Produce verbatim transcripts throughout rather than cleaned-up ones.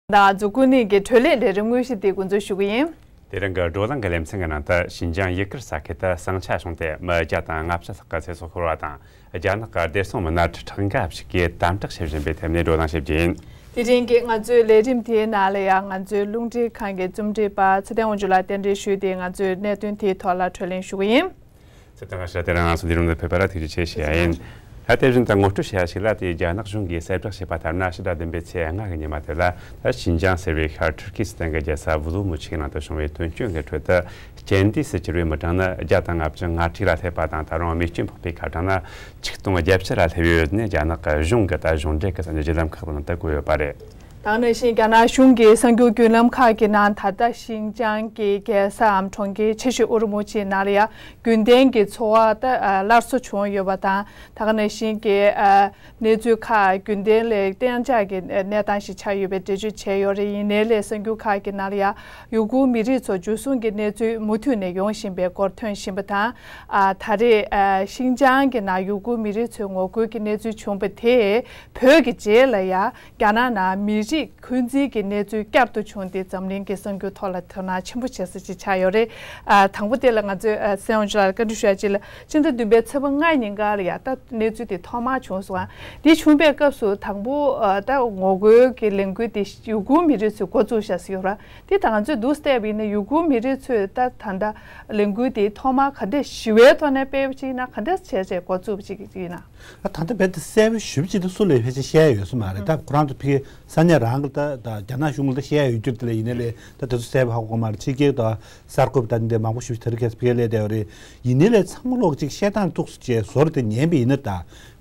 དང་འཛུགས་སྐྲུན་གྱི་འཕྲུལ་ལས་ལས་རིམ་དངོས་གཞི་དེ་འགོ་འཛུགས་ཞུ་གི་ཡིན། དེ་རིང་གི་བགྲོ་གླེང་གི་ལེ་ཚན་གྱི་ནང་དུ་ཞིན་ཅང་ཡུ་གུར་ས་ཁུལ་དུ་ཟིང་ཆ་བྱུང་སྟེ་མི་བརྒྱ་དང་ལྔ་བཅུ་ལྷག་གི་ཚེ་སྲོག་ཤོར་བ་དང་། རྒྱ་ནག་གི་བདེ་སྲུང་མི་སྣ་ཁྲི་ཕྲག་འགའ་ཞིག་གིས་དམ་དྲག་བྱེད་བཞིན་པའི་ཐད་ནས་བགྲོ་གླེང་བྱེད་རྒྱུ་ཡིན། དེ་རིང་གི་ང་ཚོའི་ལས་རིམ་དེའི་ནང་ལ་ཡང་ང་ཚོའི་རླུང་འཕྲིན་ཁང་གི་རྩོམ་སྒྲིག་པ་ཚེ་བརྟན་དབང་ཕྱུག་ལགས་རྟེན་འབྲེལ་ཞུས་ཏེ། ང་ཚོས་གནད་དོན་དེའི་ཐོག་ལ་བགྲོ་གླེང་ཞུ་གི་ཡིན། ཚེ་བརྟན་ལགས། དེ་རིང་ང་ཚོ་འདི་རུ་ཕེབས་པ་ལ་ཐུགས་རྗེ་ཆེ་ཞུ་ཡ་ཡིན། ད་དེ་བཞིན་དུ་ངོ་སྤྲོད་བྱེད་ཡ་ཞིག་ལ། དེ་རྒྱ་ནག་གཞུང་གིས་གསལ་བསྒྲགས་བྱས་པ་ལྟར་ན། ཕྱི་ཟླ་བདུན་པའི་ཚེས་ལྔ་གི་ཉི་མ་དེ་ལ་ད་ཞིན་ཅང་ཟེར་བའི་ཤར་ཊར་ཀི་སི་ཐན་གྱི་རྒྱལ་ས་ཝུ་ལུ་མུ་ཆིའི་ནང་དུ་བྱུང་བའི་དོན་རྐྱེན་གྱི་ཁྲོད་དུ། རྐྱེན་འདས་སུ་གྱུར་བའི་མི་གྲངས་ནི་བརྒྱ་དང་ལྔ་བཅུ་ང་དྲུག་ལ་སླེབས་པ་དང་། ད་རུང་རྨས་སྐྱོན་ཕོག་པའི་ཁ་གྲངས་ནི་ཆིག་སྟོང་བརྒྱད་བརྒྱ་ལ་སླེབས་ཡོད་ནས། རྒྱ་ནག་གཞུང་གི་ད་གཞུང་འབྲེལ་གྱི་གསར་འགྱུར་བརྒྱུད་ལམ་ཁག་ནང་དུ་བཀོད་ཡོད་པ་རེད། ད་ག་ནང་བཞིན་རྒྱ་ནག་གཞུང་གི་གསར་འགྱུར་བརྒྱུད་ལམ་ཁག་གི་ནང་ད་ལྟ་ཞིན་ཅང་གི་རྒྱལ་ས་འམ་གྲོང་ཁྱེར་ཆེ་ཤོས་ཨུ་རུ་མུ་ཆིའི་ནང་ལ་ཡང་རྒྱུན་ལྡན་གྱི་འཚོ་བ་ད་སླར་གསོ་བྱུང་ཡོད་པ་དང་། ད་ག་ནང་བཞིན་གྱི་གནས་ཚུལ་ཁག་རྒྱུན་ལྡན་ལས་གཏན་འཇགས་ཀྱི་གནས་སྟངས་ཤིག་ཆགས་ཡོད་པའི་འགྲེལ་བརྗོད་བྱས་ཡོད་རེད། ཡིན་ནའི་ལས་གསར་འགྱུར་ཁག་གི་ནང་ལ་ཡང་ཡུ་གུར་མི་རིགས་ཚོ་འཇུ་བཟུང་གི་གནས་ཚུལ་མུ་མཐུད་ནས་ཡོང་བཞིན་པའི་སྐོར་ཐོན་བཞིན་པ་དང་། ད་རེས་ཞིན་ཅང་གི་ནང་ཡུ་གུར་མི་རིགས་ཚོའི་ངོ་རྒོལ་གྱི་གནས་ཚུལ་བྱུང་བ་དེས་བོད་ཀྱི་རྗེས་ལ་ཡང་རྒྱ་ནག་ནང་མི་རིགས་འཁོན་འཛིན་གྱི་གནས་ཚུལ་བསྐྱར་དུ་བྱུང་སྟེ། འཛམ་གླིང་གི་གསར་འགྱུར་ཐོག་ལ་དོ་སྣང་ཆེན་པོ་བྱེད་ས་ཅིག་ཆགས་ཡོད་རེད། ཨ། དང་པོ་དེ་ལ་ང་ཚོས་ཨ་སེང་ཝང་ཅུ་ལགས་ལ་བཀའ་འདྲི་ཞུ་ཡ་ཅིག་ལ། ཕྱི་ཟླ་བདུན་པའི་ཚེས་པ་ལྔ་ཉིན་ཀ་ལ་ཡ་ད་གནས་ཚུལ་དེ་ཐོག་མར་བྱུང་སོང་། ཨ། དེ་བྱུང་པའི་སྐབས་སུ་དང་པོ་ཨ་ད་ངོ་རྒོལ་གྱི་ལས་འགུལ་དེ་ཡུ་གུར་མི་རིགས་ཚོས་འགོ་བཙུགས་བཞག་ཟེར་ཡོད་ར། དེ་ད་ང་ཚོས་འདུག་བལྟས་པ་ཡིན་ན་ཡུ་གུར་མི་རིགས་ཚོས་ད་ད་ལྟ་ལས་འགུལ་དེ་ཐོག་མར་ག་འདྲས་ཞི་བའི་ཐོག་ནས་སྤེལ་བ་ཅིག་ཡིན་ན། ག་འདྲས་བྱས་བྱས་འགོ་བཙུགས་པ་ཅིག་ཡིན་ན། ད་ད་ལྟ་རྦད་དེ་གསལ་པོ་ཞེ་པོ་ཅིག་ད་སུ་ལ་ཕལ་ཆེར་བཤད་ཡ་ཡོད་ས་མ་རེད། ད་ཁོ་རང་ཚོ་ཕ་གི་ས་གནས་རང་གི་ད་ད་རྒྱ་ནག་གཞུང་གི་ད་བཤད་ཡ་ཡོད་རྒྱུ་དེ་ལ་ཡིན་ནའི་ལས་ད་དེ་ཚོ་གསལ་པོ་ཧ་གོ་མ་རེད། ཕྱི་རྒྱལ་ད་གསར་འགོད་པ་ད་འདི་མང་པོ་ཞེ་པོ་ཅིག་ད་རེས་ཁ་ཕ་གིར་སླེབས་བསྡད་ཡོད་རེད། ཡིན་ནའི་ལས་ཚང་མ་ལོག་ཅིག་བཤད་སྟངས་འདུག་སེ་བྱས་ཟུར་དེ་ཉན་པ་ཡིན་ན། ད་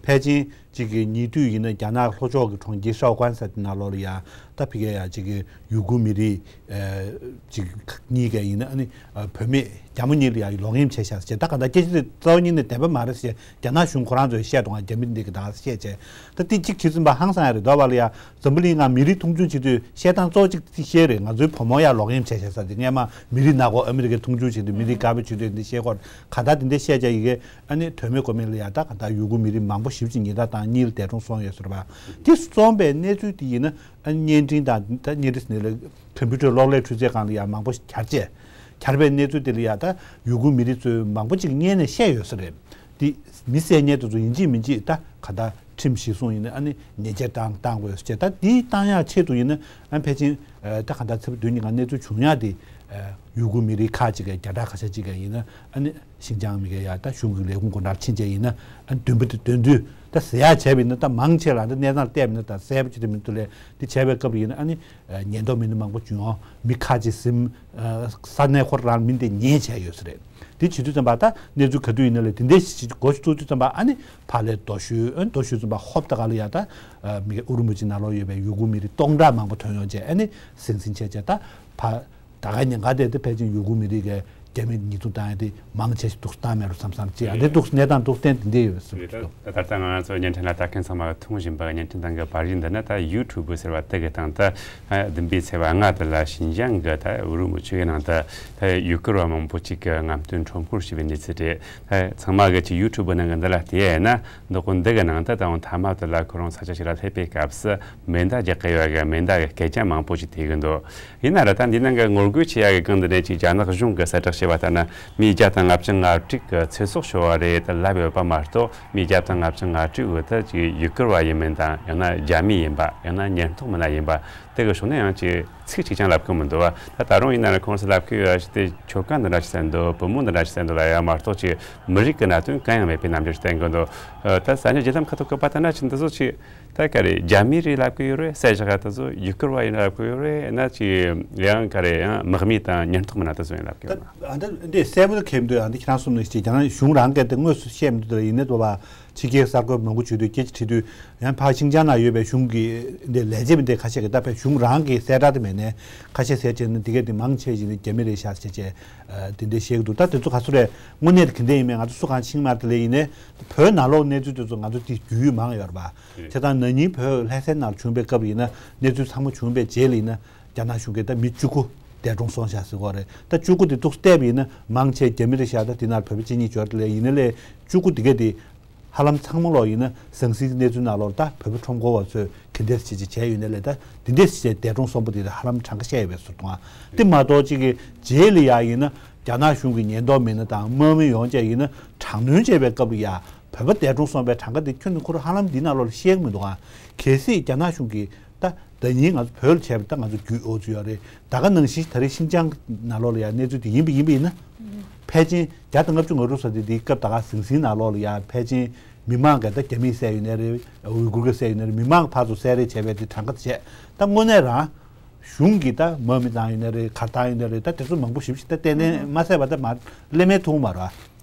ཕལ་ཆེར་ཅིག་གི་ཉེ་དུས་ཡིན་ན་རྒྱ་ནག་ལྷོ་ཕྱོགས་ཀྱི་གྲོང་ཁྱེར་ཧྲའོ་ཀོན་ས་དེ་ནང་ལོགས་ལ་ཡ་ད་ཕ་གིར་ཡ་ཅིག་གི་ཡུ་གུར་མི་རིགས་ཨ་ཅིག་གཉིས་ཀ་ཡིན་ན། ཨ་ནི་ཨ་བུད་མེད་རྒྱ་མོ་གཉིས་ལ་ཡ་ལོག་གཡེམ་བྱས་ཤག་ཟེར། ད་ག་ད་སྐད་ཆ་དེ་རྩ་བ་ཉིད་ནས་བདེན་པ་མ་རེད་ཟེར། རྒྱ་ནག་གཞུང་ཁོ་རང་ཚོས་བཤད་འདུག་ག་རྒྱ་མི་འདི་གི་ད་བཤད་བྱས། ད་དེ་གཅིག་བྱས་ཙམ་པ་ཧང་སང་ཡ་རེད་འདུག་བ་ལ་ཡ། འཛམ་བུ་གླིང་ང་མི་རིགས་མཐོང་ཆུང་བྱེད་དུས་བཤད་སྟངས་གཙོ་བོ་གཅིག་དེ་བཤད་རེད། ང་ཚོའི་བུ་མོ་ཡ་ལོག་གཡེམ་བྱས་བྱས་ས་དེ། སྔས་མ་མི་རིགས་ནག་པོ་ཨ་མི་རི་ཀའི་མཐོང་ཆུང་བྱེད་དུས། མི་རིགས་དཀར་པོ་བྱེད་དུས་འདི་བཤད་སྐོར་ག་ད་དེ་འདྲ་བཤད་བྱས་ཡི་གེ། ཨ་ནི་དོན་མེད་གོ་མེད་ལ་ཡ་ད་ག་ད་ཡུ་གུར་མི་རིགས་མང་པོ་ཞེ་པོ་ཅིག་ཉིན་ལྟར་དང་གཉིས་ལ་འདས་གྲོངས་སོང་ཡོད་ཟེར་བ། དེ་གསུངས་པའི་གནས་ཚུལ་དེ་ཡིན་ན། ཨ་ནི་བརྙན་འཕྲིན་དང་ད་བརྙན་འཕྲིན་ཟེར་ནས་ལ་ཀམ་པུ་ཊར་གློག་ཀླད་འཕྲུལ་ཆས་སྒང་ལ་ཡ་མང་པོ་གྱར་བྱས། གྱར་བའི་གནས་ཚུལ་དེ་ལ་ཡ་ད་ཡུ་གུར་མི་རིགས་ཚོས་མང་པོ་ཅིག་བརྙན་ནས་བཤད་ཡོད་ས་རེད། དེ་མི་བསད་ཉེས་དེ་ཚོ་ཡིན་གཅིག་མིན་གཅིག་ད་ག་ད་ཁྲིམས་གཞིར་བཟུང་ཡིན་ན་ཨ་ནི་ཉེས་ཆད་བཏང་བཏང་དགོས་ཟེར། ད་དེ་བཏང་ཡག་ཆེད་དུ་ཡིན་ན། ཨ་ཕལ་ཆེར་ཨ་ད་ག་ད་ཚེས་པ་བདུན་ཉིན་ག་གནས་ཚུལ་བྱུང་ཡག་དེ་ཨ་ཡུ་གུར་མི་རིགས་ཁག་ཅིག་གིས། བརྒྱ་ཕྲག་ཁ་ཤས་ཅིག་གིས་ཡིན་ན། ཨ་ནི་ཤིན་ཅང་མི་སྒེར་ཡ་ད་གཞུང་གི་ལས་ཁུངས་སྒོ་འགྲམ་ཕྱིན་བྱས་ཡིན་ན། ཨ་ནི་བདུན་པ་དེ་དོན་དུ་ད་ཟེར་ཡག་བྱས་པ་ཡིན་ན། ད་མང་ཆེ་ལ་ད་གནས་སྟངས་བལྟས་པ་ཡིན་ན་ད་གསལ་པོ་ཅིག་ད་མི་འདུག་ལས། དེ་བྱས་པའི་སྐབས་ལ་ཡིན་ན། ཨ་ནི་ཉེན་རྟོག་མི་སྣ་མང་པོ་བྱུང་། མི་ཁག་ཅིག་ཟིན། ས་གནས་ཁོ་རང་མི་འདི་ཉེན་བྱས་ཡོད་ས་རེད། དེ་བྱེད་དུས་ཙམ་པ་ད་གནས་ཚུལ་ག་དུས་ཡིན་ན་ལས་དེ་འདྲའི་ཞིག་འགོ་ཚུགས་དུས་ཙམ་པ། ཨ་ནི་ཕར་ལ་རྡོ་ཞུ། ཨ་ནི་རྡོ་ཞུ་ཙམ་པ་ཧོབ་ཏེ་ག་ལ་ཡ་ད་མི་སྒེར་ཨུ་རུ་མུ་ཆི་ནང་ལོགས་ཡོད་པའི་ཡུ་གུར་མི་རིགས་སྟོང་ཕྲག་མང་པོ་ཐོན་ཡོང་བྱས། ཨ་ནི་ཟིང་ཟིང་བྱས་བྱས། ད་ཕར་ད་ག་ཉིན་ག་དེ་དེ་ཕལ་ཆེར་ཡུ་གུར་མི་རིགས་ཀྱི་རྒྱ་མི་ཉེས་རྡུང་བཏང་ཡ་དེ་མང་ཆེ་ཞིག་འདུག་བཏང་མེད་རུང་བསམ་བསམ་བྱས། ཨ་འདི་འདུག་གནས་སྟངས་འདུག་བསྟན་དེ་འདྲ་ཡོད་ཟེར་རེད། ད་ད་ལྟ་ང་རང་ཚོ་བརྙན་འཕྲིན་ལ་ལྟ་མཁན་ཚང་མ་གིས་མཐོང་བཞིན་པ། བརྙན་འཕྲིན་སྟེང་གི་པར་རིས་འདི་ནི་ད་ཡུ་ཊུབ་ཟེར་བ་དེ་གི་སྟེང་དུ། ཨ་བདུན་པའི་ཚེས་པ་ལྔ་དེ་ལ་ཞིན་ཅང་གི་ད་ཨུ་རུ་མུ་ཆུ་གི་ནང་དུ་ད་ཡུ་གུར་བ་མང་པོ་ཅིག་གིས་རྔམ་སྟོན་ཁྲོམ་སྐོར་བྱས་པའི་གནས་ཚུལ་རེད། ད་ཚང་མ་གིས་ཅིག་ཡུ་ཊུབ་ནང་གི་འདི་ལ་བལྟས་ན། འདི་གོ་འདི་གི་ནང་དུ་ད་འོང་མཐའ་མ་དེ་ལ་ཁོ་རང་ས་ཆ་ཞིག་ལ་སླེབས་པའི་སྐབས་སུ་མེ་མདའ་རྒྱག་གི་ཡོད་གི། མེ་མདའ་གི་སྐད་ཆ་མང་པོ་ཅིག་ཐོས་གི་འདུག་ཡིན་ན་ར་ད་འདི་ནང་གི་ངོ་རྒོལ་བྱེད་ཡ་གི་སྒང་འདི་ནས་ཅིག་རྒྱ་ནག་གཞུང་གིས་གསལ་བསྒྲགས་བྱས་པ་ལྟར་ན། མི་བརྒྱ་དང་ལྔ་བཅུ་ང་དྲུག་གི་ཚེ་སྲོག་ཤོར་བ་རེད་དེ་ལབ་ཡོད་པ་མ་གཏོགས། མི་བརྒྱ་དང་ལྔ་བཅུ་ང་དྲུག་གི་དེ་ཅིག་ཡུ་གུར་བ་ཡིན་མིན་དང་། ཡང་ན་རྒྱ་མི་ཡིན་པ། ཡང་ན་ཉེན་རྟོག་མི་སྣ་ཡིན་པ། དེ་གི་ཕྱོགས་ནས་ཡང་ཅིག་ཚིག་གཅིག་ཀྱང་ལབ་གི་མི་འདུག་བ། ད་ད་རུང་ཡིན་ན་ར་ཁོང་ཚོས་ལབ་གི་ཡོད་ཡ་ཞིག་དེ་ཁྱོ་ག་འདི་འདྲ་ཞིག་བསད་འདུག་བུ་མོ་འདི་འདྲ་ཞིག་བསད་འདུག་ལབ་ཡ་མ་གཏོགས། ཅིག་མི་རིགས་ཀྱི་གནད་དོན་གང་ཡང་མེད་པའི་རྣམ་འགྱུར་བསྟན་གི་འདུག་ད་གསར་འགྱུར་བརྒྱུད་ལམ་ཁག་ཏུ་བཀོད་པ་ལྟར་ན་ཅིག་འདི་ཚོ་ཅིག་ད་ག་རེ་རྒྱ་མི་རེད་ལབ་གི་ཡོད་རེད། བསད་བཞག་ག་དེ་ཚོ་ཡུ་གུར་བ་ཡིན་ལབ་གི་ཡོད་རེད། ན་ཅིག་ཡང་ག་རེ་ཡང་དམག་མི་དང་ཉེན་རྟོག་མི་སྣ་དེ་ཚོ་ཡིན་ལབ་གི་ཡོད་ན། ད་འདི་གསལ་པོ་ཁེལ་མི་འདུག་ཡང་འདི་ཁྱེད་རང་གསུངས་ནས་ཅིག་རྒྱ་ནག་གཞུང་རང་གིས་དེ་དངོས་སུ་བཤད་མི་འདུག་ད་ཡིན་ནའི་དོ་བ་ཕྱི་རྒྱལ་གསར་འགོད་མང་པོ་བྱེད་དུས་སྐད་ཆ་དྲིས་དུས། ཡང་ཕར་ཤིན་ཅང་ན་ཡོད་པའི་གཞུང་གི་འདི་ལས་བྱེད་མི་འདི་ཁ་ཤས་ཀྱིས་ད་ཕར་གཞུང་རང་གི་གསལ་བསྒྲགས་དེ་མེད་ནས་ཁ་ཤས་ཟེར་བྱས་ནས། འདི་གས་དེ་མང་ཆེ་ཞིག་ནི་རྒྱ་མི་རེད་ཤག་ཟེར་བྱས་དེ་འདྲ་བཤད་ཀྱི་འདུག་ད་དེ་ཚོ་ག་ཚོད་རེད། དངོས་གནས་དེ་ག་འདྲ་ཡིན་མིན་ང་ཚོ་སུ་གང་ཤེས་ཀྱི་མ་རེད། དེ་ལས་ཡིན་ནའི་བོད་ནང་ལོགས་གནས་ཚུལ་དེ་ཚོ་ང་ཚོ་དེ་རྒྱུས་ཡོད་མང་ཡོད་རེད་པ། བྱས་ཙང་ན་ནིང་བོད་ལྷ་སའི་ནང་བྱུང་བའི་སྐབས་ཡིན་ན། གནས་ཚུལ་ཚང་མ་བྱུང་བའི་རྗེས་ལ་ཡིན་ན། རྒྱ་ནག་གཞུང་གིས་ད་མི་བཅུ་དགུ་འདས་གྲོངས་སོང་ཤག་ཟེར་གྱི་ཡོད་རེད། ད་བཅུ་དགུ་དེ་འདུག་བལྟས་པ་ཡིན་ན་མང་ཆེ་རྒྱ་མི་རེད་ཤག་ད་དེ་ནང་བོད་པ་གཅིག་གཉིས་ཡོད་རེད། ལས་ཡིན་ནའི་ལས་བཅུ་དགུ་དེ་གས་དེ་ཧ་ལམ་ཚང་མ་ལོག་ཡིན་ན་ཟང་ཟིང་གི་གནས་ཚུལ་ནང་ལོགས་ད་བོད་པ་ཁྲོམ་སྐོར་བ་ཚོས་ དེ་འདྲས་བྱས་བྱས་བྱས་ཡོད་ནའི་ལས། ད་དེ་འདྲས་བྱས་འདས་གྲོངས་སོང་པ་དེ་ཧ་ལམ་གྲངས་ཀ་བཤད་ཡོད་པའི་བཟོ་འདུག་ཨ། དེ་མ་གཏོགས་གཅིག་གི་རྗེས་ལ་ཡ་ཡིན་ན་རྒྱ་ནག་གཞུང་གི་ཉེན་རྟོག་མི་སྣ་དང་དམག་མི་ཡོངས་བཅས་ཡིན་ན་དྲག་གནོན་བྱས་པའི་སྐབས་ལ་ཡ་བོད་པ་འདས་གྲོངས་སོང་པའི་གྲངས་ཀ་དེ་ཁྱོན་ནས་ཁོ་རང་ཧ་ལམ་འདི་ནང་ལོགས་ལ་བཤད་ཀྱི་མི་འདུག་ཨ། གལ་སྲིད་རྒྱ་ནག་གཞུང་གིས་ད་ཟླ་ཉིན་ང་ཚོ་བོད་ལ་བྱས་པ་ད་ང་ཚོ་རྒྱུས་ཨོ་ཚོ་ཡོད་རེད། ད་ག་ནང་བཞིན་ད་རེས་ཤིན་ཅང་ནང་ལོགས་ལ་ཡ་གནས་ཚུལ་དེ་ཡིན་པ་ཡིན་པ་ཡིན་ན། ཕལ་ཆེར་བརྒྱ་དང་ལྔ་བཅུ་ང་དྲུག་ཙམ་དེ་འདིའི་སྐབས་ད་ག་ཟིང་ཟིང་ནང་ལོགས་ལ་ཡ་ཕལ་ཆེར་མི་མང་གི་ད་རྒྱ་མིས་བསད་ཡོད་ནའི་རེད། ཝུ་གུར་གྱིས་བསད་ཡོད་ནའི་རེད། མི་མང་ཕར་ཚུར་བསད་རེས་བྱས་པའི་དེ་གྲངས་ཀ་དེ་བྱས། ད་དངོས་གནས་རང་གཞུང་གིས་ད་དམག་མི་བཏང་ཡོད་ནའི་རེད། གར་བཏང་ཡོད་ནའི་རེད། ད་དེ་ཚོ་མང་པོ་ཞེ་པོ་ཅིག་ད་ཏན་ཏན་མ་བསད་པ་ད་མ་ལེན་མེད་ཐུབ་མ་རེད།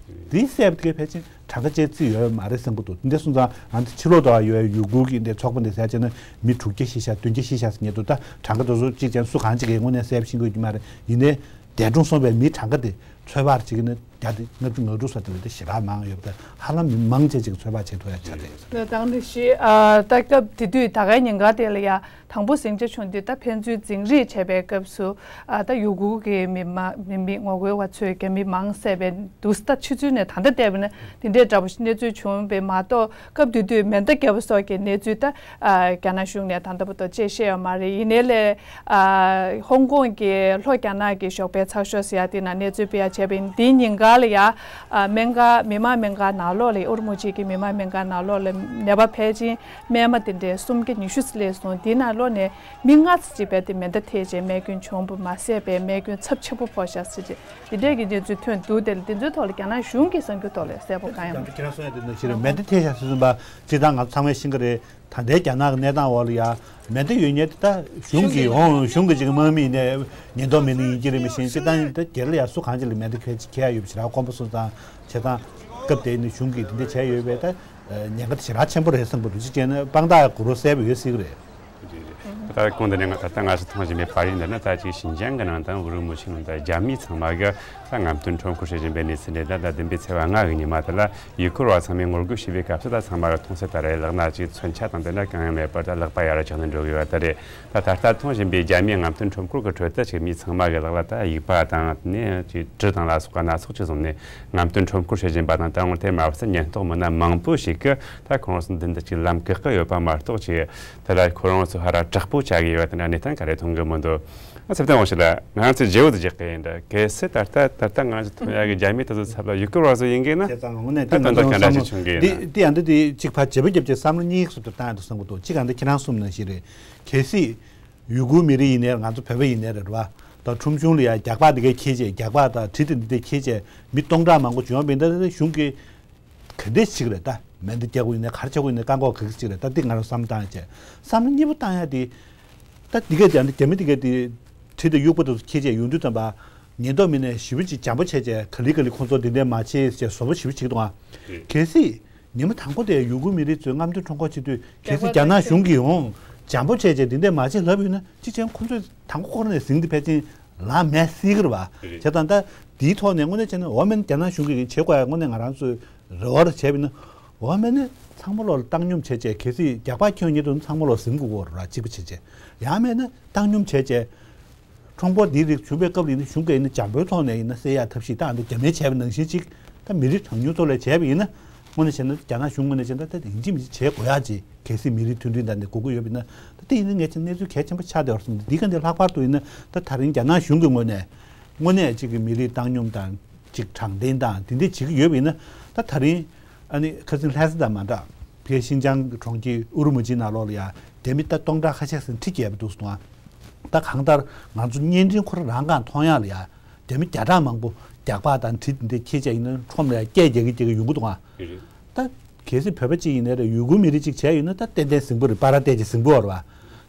དེའི་བསད་པ་དེ་ག་ཕལ་ཆེར་གྲངས་ཀ་བཅད་རྩིས་ཡོད་མ་རེད་བསམ་གྱི་འདུག་འདི་སོང་ཙང་ང་ཚོ་ཕྱི་ལོགས་དུ་ཡོད་ཡུ་གུར་གྱི་འདི་ཚོགས་པ་འདི་ཟེར་བྱས་ན་མི་དྲུག་བརྒྱ་ཤི་ཤག་བདུན་བརྒྱ་ཤི་ཤག་ཟེར་ཉེ་དུ་ད་གྲངས་ཀ་དེ་ཚོ་གཅིག་ཀྱང་སུ་གང་ཅིག་གིས་དངོས་གནས་གསལ་པོ་ཤེས་ཀྱི་ཡོད་ཀྱི་མ་རེད། ཡིན་ནའི་འདས་གྲོངས་སོང་བའི་མིའི་གྲངས་ཀ་དེ་ཚོད་དཔག་བྱེད་ཀྱི་ན་བརྒྱ་དེ་ལྔ་བཅུ་ང་དྲུག་ཙམ་དེ་ལས་དེ་ཞེ་དྲག་མང་ཡོད་པ་དང་ཧ་ལམ་མི་མང་ཆེ་ཅིག་ཚོད་དཔག་བྱེད་ཐུབ་ཡ་ཆགས་བསྡད་ཡོད་ས་རེད། ད་དེང་དུས་ཤི་ཨ་ད་སྐབས་དེ་དུས་ད་གའི་ཉིན་ག་དེ་ལ་ཡ། དང་པོ་ཟིང་ཆ་བྱུང་དུས་ད་ཕན་ཚུན་འཛིང་རེས་བྱས་པའི་སྐབས་སུ་ཨ་ད་ཡུ་གུར་གྱི་མི་མ་མི་མི་ངོ་རྒོལ་བ་ཚོས་རྒྱ་མི་མང་བསད་པའི་དུས་ད་ཕྱི་ཚུལ་ནས་ད་ལྟ་བལྟས་པ་ན་དེ་འདྲའི་འདྲ་པོ་ཞིག་གནས་ཚུལ་བྱུང་བས་མ་གཏོགས་སྐབས་དེ་དུས་མེ་མདའ་བརྒྱབ་པ་སོགས་ཀྱི་གནས་ཚུལ་ད་ཨ་རྒྱ་ནག་གཞུང་ནས་ད་ལྟ་བར་དུ་ཅེས་བཤད་ཡོད་མ་རེད། ཡིན་ནའི་ལས་ཨ་ཧོང་ཀོང་གི་ལྷོ་རྒྱ་ནག་གི་ཞོགས་པའི་ཚགས་ཤོག་ཟེར་ཡ་དེ་ནང་གནས་ཚུལ་སྤེལ་ཡ་བྱས་པ་ཡིན། དེའི་ཉིན་ག་ལ་ཡ་ཨ་སྨན་ཁང་མི་དམངས་སྨན་ཁང་ནང་ལོགས་ལ་ཨུ་རུ་མུ་ཆི་གི་མི་དམངས་སྨན་ཁང་ནང་ལོགས་ལ་ནད་པ་ཕལ་ཆེར། རྨས་མ་དེ་འདྲའི་སུམ་བརྒྱ་ཉི་ཤུ་ཙམ་སླེབས་སོང་། དེའི་ནང་ལོགས་ནས་མི་ལྔ་ཙམ་ཅིག་རྦད་དེ་མེ་མདའ་ཐེབས་བྱས་རྨས་སྐྱོན་བྱུང་བ་མ་ཟད་པའི་རྨས་སྐྱོན་ཚབས་ཆེན་པོ་ཕོག་ཤག་ཟེར་བྱས་དེ་འདྲའི་གི་གནས་ཚུལ་ཐོན་འདུག་དེ་ལ་དེ་ཚོའི་ཐོག་ལ་རྒྱ་ནག་གཞུང་གི་བསམ་ཚུལ་ཐོག་ལ་གསལ་པོ་གང་ཡང་མ་ཡང་ཁྱེད་རང་གསུང་ཡ་དེ་ནང་བཞིན་རེད། མེ་མདའ་ཐེབས་ཤག་ཟེར་བཞིན་པ་སྤྱིར་བཏང་ང་ཚོ་ཚང་མས་ཤེས་ཀྱི་རེད། ད་ལྟའི་རྒྱ་ནག་གི་གནས་སྟངས་འོག་ལ་ཡ་མེ་མདའ་ཡོད་མཁན་དེ་ད་གཞུང་གི་ཡོང་གཞུང་གི་ཅིག་དམག་མི་ཡིན་ནའི་ཉེན་རྟོག་མི་སྣ་ཡིན་གྱི་རེད། མི་ཤེས་སྤྱིར་བཏང་ད་སྒེར་ལ་ཡ་སུ་གང་ཅིག་ལ་མེ་མདའ་ཁྱེར་ཁྱེར་ཡ་ཡོད་པ་ཞེ་དྲག་དཀོན་པོ་སོང་ཙང་བྱས་ཙང་སྐབས་དེ་ནི་གཞུང་གིས་དེ་འདྲ་བྱས་ཡོད་པས་ད། ཉེན་ཁ་དེ་ཞེ་དྲག་ཆེན་པོ་རེད་བསམ་གྱི་འདུག་གཅིག་བྱས་ན་དཔང་རྟགས་གུ་རུ་གསལ་པོ་ཡོད་སྲིད་ཀྱི་རེད། ད་གོང་དུ་ནས་ད་ལྟ་ང་ཚོ་མཐོང་བཞིན་པའི་པར་རིས་འདི་ནི་ད་ཅིག་ཞིན་ཅང་གི་ནང་དང་ཨུ་རུ་མུ་ཆི་ནང་དང་རྒྱ་མི་ཚང་མ་གི་ད་རྔམ་སྟོན་ཁྲོམ་སྐོར་བྱེད་བཞིན་པའི་གནས་ཚུལ་རེད། ད་ད་བདུན་པའི་ཚེས་པ་ལྔ་གི་ཉི་མ་དེ་ལ་ཡུལ་སྐོར་བ་ཚང་མས་ངོ་རྒོལ་བྱེད་པའི་སྐབས་སུ་ད་ཚང་མ་གི་མཐོང་ཚད་ད་རེད་ལག་ན་ཅིག་མཚོན་ཆ་དང་དེ་འདྲ་གང་ཡང་མེད་པར་ད་ལག་པ་ཡར་བཀྱགས་ནས་འགྲོ་གི་ཡོད་པ་དེ་རེད། ད་ད་ལྟ་མཐོང་བཞིན་པའི་རྒྱ་མིའི་རྔམ་སྟོན་ཁྲོམ་སྐོར་གྱི་ཁྲོད་དུ་ཅིག་མི་ཚང་མ་གི་ལག་ལ་ད་ཡིག་པ་དང་ནས་ཅིག་གྲི་དང་ལ་སོགས་པ་སྣ་ཚོགས་ཅིག་བཟུང་ནས་རྔམ་སྟོན་ཁྲོམ་སྐོར་བྱེད་བཞིན་པ་དང་། ད་དངོས་དེ་མ་ཟད་ཉེན་རྟོག་མི་སྣ་མང་པོ་ཞིག་གིས་ད་ཁོང་ཚོ་མདུན་དུ་ཅིག་ལམ་བཀག་གི་ཡོད་པ་མ་གཏོགས་ཅིག་དེ་ལ་ཁོ་རང་ཚོ་ཧ་ར་དྲག་པོ་བྱ་གི་ཡོད་པ་དེ་འདྲ་གནས་སྟངས་ག་རེ་མཐོང་གི་མི་འདུག་ཨ་ཚབ་བརྟན་དབང་ཕྱུག་ལགས། ང་རང་ཚོ་བརྗེ་བོ་དུ་རྒྱག་གི་ཡིན་འདྲ། གལ་སྲིད་ད་ལྟ་ད་ལྟ་ང་ཚོ་མཐོང་ཡག་གི་རྒྱ་མི་དེ་ཚོ་ཚབ་ལ་ཡུལ་སྐོར་བ་ཚོ་ཡིན་གི་ན། བྱས་ཙང་དངོས་གནས་ད་དོན་དག་ག་འདྲ་ཞིག་བྱུང་གི་ཡིན་ན། འདི་འདི་ཡང་འདི་འདི་གཅིག་ཕར་བརྗེ་པོ་བརྒྱབ་བྱས་བསམ་བློ་གཉིས་སུ་དུ་བཏང་ཡག་འདུག་བསམ་གི་འདུག་གཅིག་ཡང་འདི་ཁྱེད་རང་གསུངས་ནང་བཞིན་རེད། གལ་སྲིད། ཡུ་གུར་མི་རིགས་ཡིན་ནའི་ང་ཚོ་བོད་པ་ཡིན་ནའི་རེད་བ། ད་ཁྲོམ་གཞུང་ལ་ཡ་རྒྱག་པ་འདི་གས་འཁྱེར་བྱས། རྒྱག་པ་དང་གྲི་དེ་འདི་འདྲས་འཁྱེར་བྱས་མི་སྟོང་ཕྲག་མང་པོ་བྱུང་བ་ཡིན་ན་ད་གཞུང་གིས་ག་འདྲས་བྱེད་ཀྱི་རེད། ད་མེ་མདའ་རྒྱག་དགོས་ཡིན་ནའི་ག་རེ་བྱེད་དགོས་ཡིན་ནའི་བཀག་འགོག་ག་གི་བྱེད་ཀྱི་རེད། ད་འདི་ང་རང་བསམ་བློ་བཏང་བྱས་བསམ་བློ་གཉིས་པོ་བཏང་ཡ་དེ། ད་འདི་གས་དེ་རྒྱ་མི་འདི་གས་དེ་གྲི་དང་དབྱུག་པ་དེ་ཚོ་འཁྱེར་བྱས་ཡོང་དུས་ཙམ་པ་ཉེན་རྟོག་མི་སྣས་ཞེ་པོ་ཅིག་འཇམ་པོ་བྱས་བྱས་ག་ལེ་ག་ལེ་ཁོང་ཚོ་འདི་འདྲས་མ་བྱེད་ཟེར་བཟོ་འདྲ་ཞེ་པོ་བྱེད་ཀྱི་འདུག་ཨ། གལ་སྲིད། ཉི་མ་དང་པོ་དེ་ཡུ་གུར་མི་རིགས་ཚོས་རྔམ་སྟོན་ཁྲོམ་སྐོར་བྱེད་དུས་གལ་སྲིད་རྒྱ་ནག་གཞུང་གིས་འོང་འཇམ་པོ་བྱས་བྱས་འདི་འདྲས་མ་བྱེད་ལབ་ཡོད་ན་གཅིག་བྱས་ན་ཁོ་ཚོས་དང་པོ་ཁོ་རང་ནས་ཟིང་འདི་ཕལ་ཆེར་ལངས་མེད་སྲིད་ཀྱི་རེད་བ། རེད། བྱས་ཙང་ད་འདིའི་ཐོག་ནས་དངོས་གནས་བྱས་ན་འོ་མེན་རྒྱ་ནག་གཞུང་གིས་བྱེད་དགོས་ཡ་དངོས་གནས་ང་རང་ཚོས་རེ་བ་རེ་བྱས་པ་ཡིན་ན་འོ་མེན་ནི་ཚང་མ་ལོག་ལ་བཏང་སྙོམས་བྱས་བྱས་གལ་སྲིད་རྒྱག་པ་ཁྱོན་ཉིད་དུ་ཚང་མ་ལོག་ཟིང་དགོས་ཀྱི་རེད་བ། གཅིག་པ་བྱས་བྱས་ཡང་མེད་ན་བཏང་སྙོམས་བྱས་བྱས། ཁྲོམ་སྐོར་འདིའི་རིགས་བྱུང་བའི་སྐབས་ལ་ཡིན་ན་གཞུང་གིས་ཡིན་ན་འཇམ་པོའི་ཐོག་ནས་ཡིན་ན་སེལ་ཡག་ཐབས་ཤེས་ད་འདི་རྒྱ་མིས་བྱས་པ་ནང་བཞིན་ཅིག་ད་མི་རིགས་གྲངས་ཉུང་ཚོ་ལ་བྱས་པ་ཡིན་ན་དངོས་གནས་བྱས་ན་རྒྱ་ནག་གཞུང་ངོས་ནས་བྱས་ན་ད་ཡིན་གཅིག་མིན་གཅིག་བྱེད་དགོས་ཡག་ཅིག་གལ་སྲིད་མི་རིགས་མཐུན་སྒྲིལ་ད་འདི་དགོས་ཀྱི་ཡོད་པ་ཡིན་ན་ད་དེ་ཡིན་ན་ངས་ཆ་གནས་ཚུལ་གལ་ཆེན་པོ་ཆགས་བསྡད་པ་སོང་། འདི་ག་འདི་ལྷག་པར་དུ་ཡིན་ན་ད་ད་རིང་རྒྱ་ནག་གཞུང་གི་ངོས་ནས་དངོས་གནས་ཅིག་གི་མི་རིགས་བཏང་སྙོམས་དང་ཅིག་དྲང་བདེན་དང་དེ་འདྲས་བྱེད་ཀྱི་ཡོད་པ་ཡིན་ན་ད་ད་རིང་ཨ་ནི་ཁ་སང་ལྷ་ས་དང་མ་འདྲ་ཕ་གི་ཤིན་ཅང་གི་གྲོང་ཁྱེར་ཨུ་རུ་མུ་ཅི་ནང་ལོགས་ལ་ཡ་རྒྱ་མི་ད་སྟོང་ཕྲག་ཁ་ཤས་ཟིན་ཁྲི་བརྒལ་བ་འདུག་སོང་ཨ། ད་གང་ལྟར་ང་ཚོ་བརྙན་འཕྲིན་ཁོ་རང་རང་གང་མཐོང་ཡག་ལ་ཡ་རྒྱ་མི་བརྒྱ་ཕྲག་མང་པོ་རྒྱག་པ་དང་གྲི་འདི་འཁྱེར་བྱས་ཡིན་ན་ཁྲོམ་ལ་ཡ་སྐད་རྒྱག་གི་རྒྱག་གི་ཡོང་གི་འདུག་ཨ། རེད། ད་གལ་སྲིད་བོད་པ་གཅིག་ཡིན་ནའི་རེད་ཡུ་གུར་མི་རིགས་གཅིག་བྱས་ཡོད་ན་ད་ཏན་ཏན་ཟིང་པོ་རེད། པ་ར་བལྟས་ཀྱི་ཟིང་པོ་རེད་བ།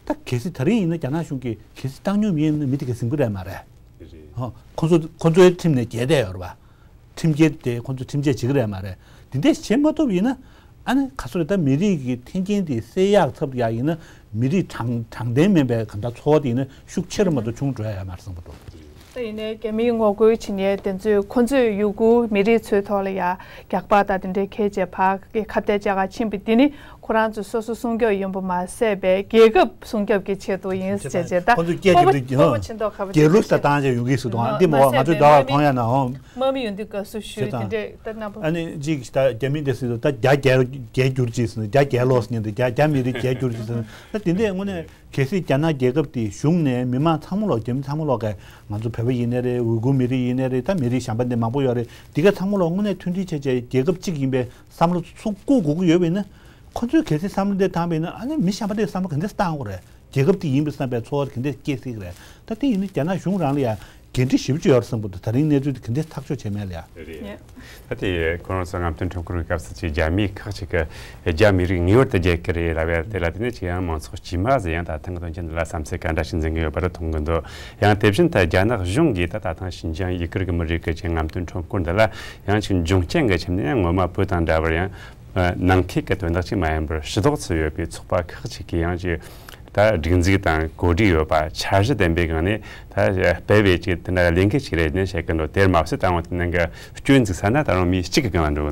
ད་གལ་སྲིད་ད་རིང་ཡིན་ན་རྒྱ་ནག་གཞུང་གིས་གལ་སྲིད་བཏང་སྙོམས་ཡིན་ན་མི་དེ་གས་ཟིང་པོ་རེད་མ་རེད། རེད། ཧོ། ཁོ་ཚོ་ཁོ་ཚོའི་ཁྲིམས་ནས་འགལ་བསྡད་ཡོད་རེད་བ། ཁྲིམས་འགལ་དེ་ཁོ་ཚོས་ཁྲིམས་ཆད་བྱེད་ཀྱི་རེད་མ་རེད། དེ་འདྲས་བྱེད་མ་ཐུབ་ཡིན་ན་ཨ་ནི་ག་ཚོད་རེད། ད་མི་རིགས་ཀྱི་འཐེན་འཁྱེར་དེ་སེལ་ཡག་ཚབ་ཏུ་ཡག་ཡིན་ན་མི་རིགས་དྲང་དྲང་བདེན་མིན་པའི་གང་ལྟར་འཚོ་བ་དེ་ཡིན་ན་ཤུགས་ཆེ་རུ་མ་གཏོགས་ཆུང་འགྲོ་ཡ་ཡོད་མ་རེད་བསམ་གྱི་འདུག་ཡིན་ནའི་རྒྱ་མིའི་ངོ་རྒོལ་བྱེད་མཁན་དེ་ཚོས་ཁོ་ཚོས་ཡུ་གུར་མི་རིགས་ཚོའི་ཐོག་ལ་ཡ་རྒྱག་པ་དང་དེ་འདྲའི་ཁྱེད་ཅེས་ཕར་ཁ་གཏད་བཅག་ག་ཕྱིན་པ་དེ་ནི་ཁོ་རང་ཚོ་སོ་སོ་སྲུང་སྐྱོབ་ཡོང་པ་མ་ཟད་པའི་རྒྱལ་ཁབ་སྲུང་སྐྱོབ་ཀྱི་ཆེད་དུ་ཡིན་ཟེར་བྱས་ད་ཁོ་ཚོས་སྐད་ཆ་འདི་སྤོབས་པ་སྤོབས་པ་ཆེ་མདོག་ཁ་པོ་རྒྱལ་གླུ་ཞིག་བཏང་བྱས་ཡོང་གི་ཟེར་འདུག་ཨ་འདི་མ་མ་ཟད་ང་ཚོས་པའི་ཟླ་བ་དམག་མི་གང་ཡང་ན་ཧོ། དམག་མི་ཡོང་དུས་དགའ་བསུ་ཞུས་དེ་འདྲས་ད་རྣམ་པ། ཨ་ནི་ཅིག་ད་རྒྱ་མི་འདི་ཟེར་དུས་ད་རྒྱ་རྒྱལ་རྒྱལ་གྱུར་ཅིག་ཟེར་ནས་རྒྱ་རྒྱལ་ལོག་ཟེར་ནས་འདུག་རྒྱ་རྒྱ་མི་རིགས་རྒྱལ་གྱུར་ཅིག་ཟེར་ནས་ད་དེ་འདྲས་དངོས་གནས། གལ་སྲིད་རྒྱ་ནག་རྒྱལ་ཁབ་དེའི་གཞུང་ནས་མི་མང་ཚང་མ་ལོག་རྒྱ་མི་ཚང་མ་ལོག་གིས་ང་ཚོ་བོད་པ་ཡིན་ནའི་རེད། ཝུ་གུར་མི་རིགས་ཡིན་ནའི་རེད། ད་མི་རིགས་གཞན་པ་འདི་མང་པོ་ཡོད་རེད། འདི་ག་ཚང་མ་ལོག་དངོས་གནས་མཐུན་སྒྲིལ་བྱས་བྱས་རྒྱལ་ཁབ་གཅིག་ཡིན་པའི་བསམ་བློ་ཚུར་བཀུག་དགོས་ཀྱི་ཡོད་པ་ཡིན་ན། ཁོ་ཚོས་གལ་སྲིད་བསམ་བློ་འདི་བཏང་བ་ཡིན་ན་ཨ་ནི་མི་གཞན་པ་འདིས་བསམ་བློ་ག་འདྲས་བཏང་དགོས་རེད། རྒྱལ་ཁབ་དེ་ཡིན་པའི་བསམ་པའི་ཚོར་བ་ག་འདྲས་སྐྱེ་སྲིད་ཀྱི་རེད། ད་དེ་ཡིན་ན་རྒྱ་ནག་གཞུང་རང་ལ་ཡང་འགན་འཁྲི་ཞེ་པོ་ཅིག་ཡོད་རེད་བསམ་གྱི་འདུག་ད་རིང་གནས་ཚུལ་དེ་ག་འདྲས་ཐག་གཅོད་བྱས་མེད་ལ་ཡ། རེད། ད་དེ་ཁོ་རང་ཚོ་རྔམ་སྟོན་ཁྲོམ་སྐོར་གྱི་སྐབས་སུ་ཅིག་རྒྱ་མིའི་ཁག་ཅིག་གིས་རྒྱ་མི་རིགས་ངེས་པར་དུ་རྒྱལ་གྱི་རེད་ལབ་ཡ་དེ་ལ་བརྟེན་ནས་ཅིག་ཡང་མང་ཚོགས་དཀྱུས་མ་ཟིག་ཡང་ད་ཐེངས་དོན་རྐྱེན་འདི་ལ་བསམ་ཚུལ་ག་འདྲ་ཞིག་འཛིན་གྱི་ཡོད་པ་རེད་མཐོང་གི་འདུག་ཡང་དེ་བཞིན་ད་རྒྱ་ནག་གཞུང་གིས་ད་ད་ཐེངས་ཞིན་ཅང་ཡུ་གུར་གྱི་མི་རིགས་ཀྱི་ཅིག་རྔམ་སྟོན་ཁྲོམ་སྐོར་འདི་ལ་ཡང་ཅིག་འབྱུང་རྐྱེན་གྱི་ཆ་ནས་ཡང་ངོ་མ་བོད་དང་འདྲ་བར་ཡང་ནང་ཁུལ་གྱི་དོན་དག་ཅིག་མ་ཡིན་པར་ཕྱི་ལོགས་སུ་ཡོད་པའི་ཚོགས་པ་ཁག་ཅིག་གིས་ཡང་ཅིག་ད་སྒྲིག་འཛུགས་དང་གོ་སྒྲིག་ཡོད་པ་འཆར་གཞི་ལྡན་པའི་སྒང་ནས་ད་སྤེལ་བའི་ཅིག་དེ་འདྲ་ལས་འགུལ་ཅིག་རེད་ནས་བཤད་ཀྱི་འདུག་དེར་མ་ཟད་ད་རུང་དེ་ནང་གི་སྐྱོན་འཛུགས་ས་ན་ད་རུང་མི་གཅིག་གི་སྒང་ལ་འགྲོ།